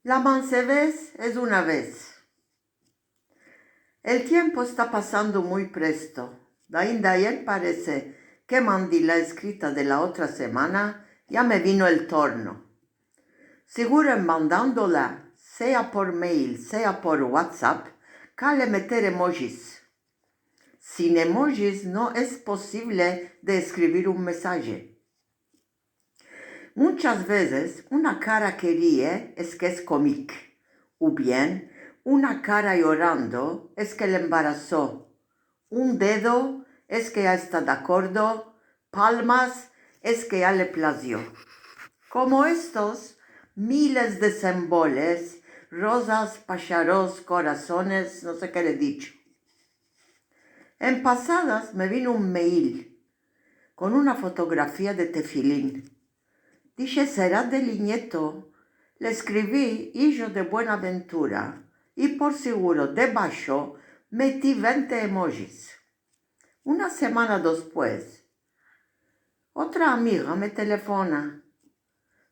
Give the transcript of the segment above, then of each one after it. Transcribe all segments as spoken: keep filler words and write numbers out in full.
La mansevez es una vez. El tiempo esta pasando muy presto. Dainda ayer parese ke mandi la eskrita de la otra semana, ya me vino el torno. Seguro en mandandola, sea por mail, sea por WhatsApp, kale meter emojis. Sin emojis no es posivle de eskrivir un mesaje. Munchas vezes una kara ke rie es ke es komik, u bien una kara yorando es ke le embaraso, un dedo es ke ya esta de akordo, palmas es ke ya le plazio. Komo estos, miles de semboles, rozas, pasharos, korasones, no se ke le dicho. En pasadas me vino un mail kon una fotografia de tefilin. Dishe, sera del inyeto. Le eskrivi ijo de Buenaventura i por seguro debasho meti vente emojis. Una semana despues, otra amiga me telefona.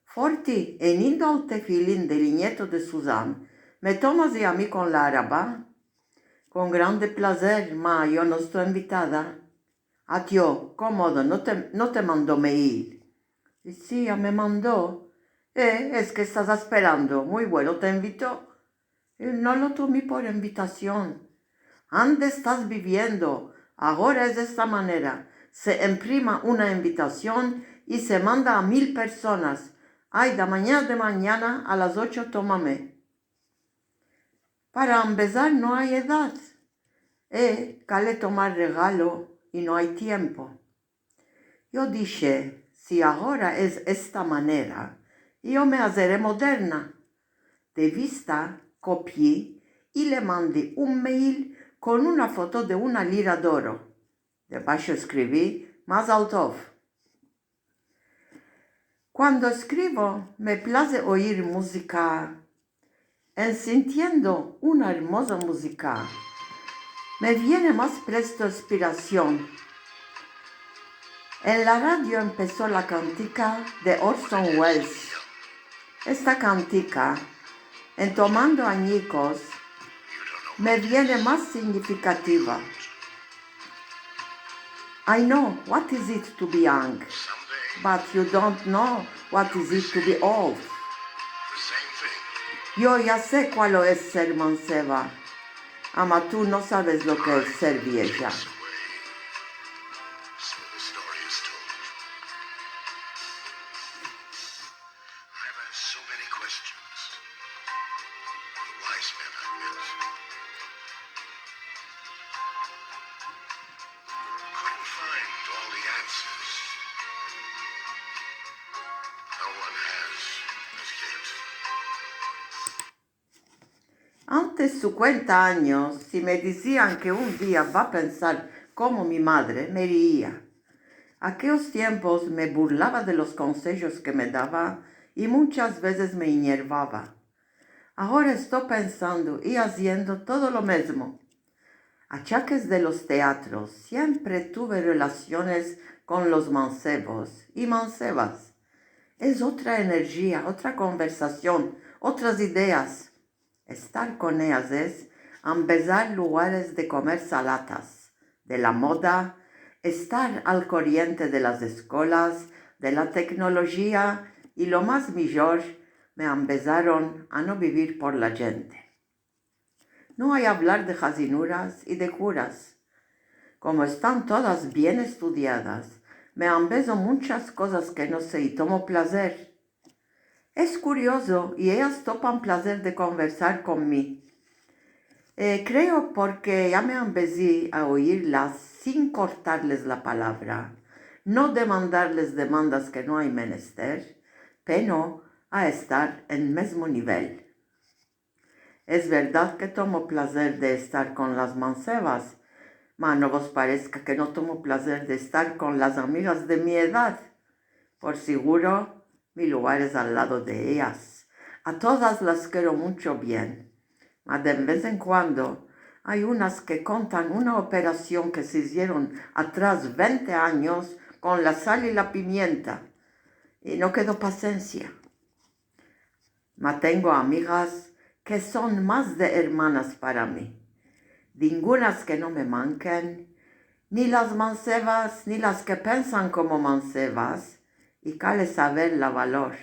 Forti, enindo al tefilin del inyeto de Suzan, me tomas i a mi kon la araba? Kon grande plazer, ma yo no esto envitada. Atio, komodo, no te, no te mando mail? I si, ya me mando. E, es ke estas asperando, muy bueno, te envito. I no lo tomi por envitasion. Ande estas biviendo? Agora es de esta manera. Se emprima una envitasion i se manda a mil personas. Ay, de manyana, de manyana a las ocho tomame. Para ambezar no ay edad. E, kale tomar regalo i no ay tiempo. Yo dishe, si agora es esta manera, yo me azere moderna. De vista, kopyi i le mandi un mail kon una foto de una lira de oro. Debasho eskrivi, Mazal tov. Kuando eskrivo, me plaze oyir muzika. En sintiendo una ermoza muzika, me viene mas presto inspirasion. En la radio empeso la kantika de Orson Welles. Esta kantika, en tomando anyikos, me viene mas signifikativa. I know what is it to be young, but you don't know what is it to be old. Yo ya se kualo es ser manseva, ama tu no saves lo ke es ser vieja. I've asked so many questions. The wise men I met couldn't find all the answers. No one has as yet. Antes sinkuenta anyos, si me dizian ke un dia va a pensar komo mi madre, me riia. Akeos tiempos me burlava de los konsejos ke me dava i munchas vezes me inyervava. Agora esto pensando i aziendo todo lo mezmo. Achakes de los teatros, siempre tuve relasiones kon los mansevos i mansevas. Es otra enerjia, otra konversasion, otras ideas. Estar kon eyas es ambezar lugares de komer salatas, de la moda, estar al koriente de las eskolas, de la teknolojia i, lo mas mijor, me ambezaron a no bivir por la djente. No ay avlar de hazinuras i de kuras. Komo estan todas bien estudiadas, me ambezo munchas kozas ke no se i tomo plazer. Es kuriozo, i eyas topan plazer de konversar kon mi. E, kreo porke ya me ambezi a oyirlas sin kortarles la palavra, no demandarles demandas ke no ay menester, peno a estar en mezmo nivel. Es verdad ke tomo plazer de estar kon las mansevas, ma no vos parezka ke no tomo plazer de estar kon las amigas de mi edad. Por seguro, mi lugar es al lado de eyas. A todas las kero muncho bien. Ma de vez en kuando ay unas ke kontan una operasion ke se izieron atras vente anyos kon la sal i la pimienta. I no kedo pasensia. Ma tengo amigas ke son mas de ermanas para mi. Dingunas ke no me manken, ni las mansevas, ni las ke pensan komo mansevas, i kale saver la valor,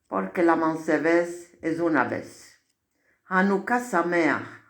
porke la mansevez es una vez. Hanuka Sameah,